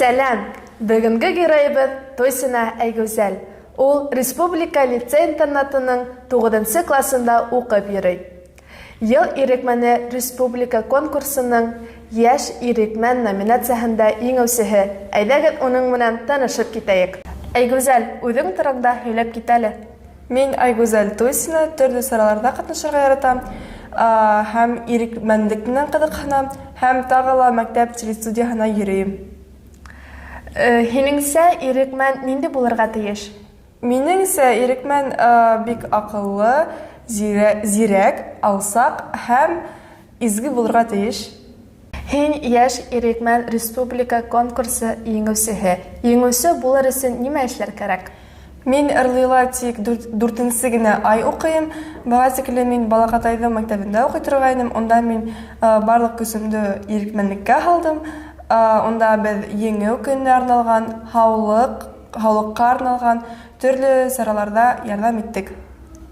Сәлам! Бөгөнгө героебыҙ Туйсина Айгүзәл. Ул республика лицей-интернатының тугыҙынсы классында уҡып йөрөй. Ел ирекмәне республика конкурсының Йәш ирекмән номинацияһендә еңеүсеһе. Әйҙәгеҙ уның менән танышып китәйек. Айгүзәл, үҙең турыңда һөйләп кит әле. Мин Айгүзәл Туйсина, төрле сараларда катнашырга яратам һәм ирекмәнлек менән кызыксынам һәм тагы ла мәктәп телестудияһына йөрим. Һинеңсә, ирекмән нинди булырга тиеш? Минеңсә, ирекмән бик акыллы, зирәк, алсак һәм изге булырга тиеш. Һин, Яшь ирекмән республика конкурсы еңүсеһе. Еңүсе булыр өсөн нимә эшләр кәрәк? Мин ырлыйла тик дүртенсе генә ай укыйм. Бала тикле мин Балакатайҙы мәктәбендә укый торгайным. Унда мин барлык көсөмдө ирекмәнлеккә һалдым. Унда беҙ Еңеү көнөнә арналған, һаулык, һаулыҡҡа арналған төрлө сараларҙа ярҙам иттек.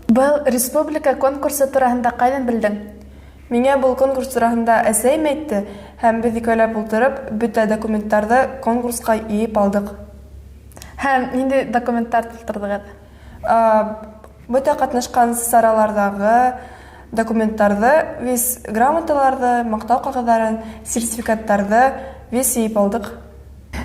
Был республика конкурсы тураһында ҡайҙан белдең? Миңә был конкурс тураһында әсәйем әйтте һәм беҙ икәүләп ултырып, бөтә документтарҙы конкурсҡа йыйып алдыҡ. Һәм ниндәй документтар тултырҙығыҙ? Бөтә ҡатнашҡан сараларҙағы документтарҙы, вес грамоталарҙы, маҡтау ҡағыҙҙарын, сертификаттарҙы вес йыйып алдыҡ.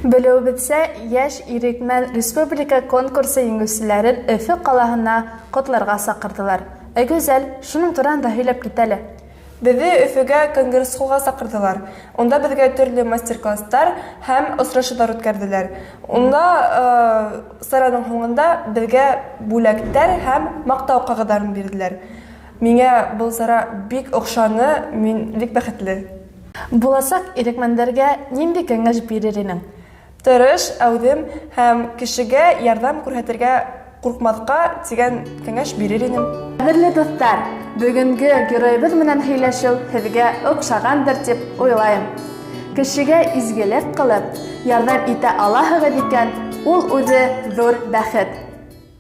Белеүебеҙсә, Йәш ирекмән республика конкурсы еңеүселәрен Өфө ҡалаһына ҡотларға саҡырҙылар. Айгүзәл, шуның тураһында һөйләп кит әле. Беҙҙе Өфөгә конгресс-холлға саҡырҙылар. Унда беҙгә төрлө мастер-класстар һәм осрашыуҙар үткәрҙеләр. Унда сараның һуңында беҙгә бүләктәр һәм маҡтау ҡағыҙҙарын бирҙеләр. Миңә был сара бик оҡшаны, мин бик бәхетле. Буласаҡ ирекмәндәргә ниндәй кәңәш бирер инең? Тырыш, әүҙем һәм кешегә ярҙам күрһәтергә ҡурҡмаҫҡа тигән кәңәш бирер инем. Ҡәҙерле дуҫтар, бөгөнгө героебыҙ менән һөйләшеү һеҙгә оҡшағандыр тип уйлайым. Кешегә изгелек ҡылып, ярҙам итә алаһығыҙ икән, ул үҙе ҙур бәхет.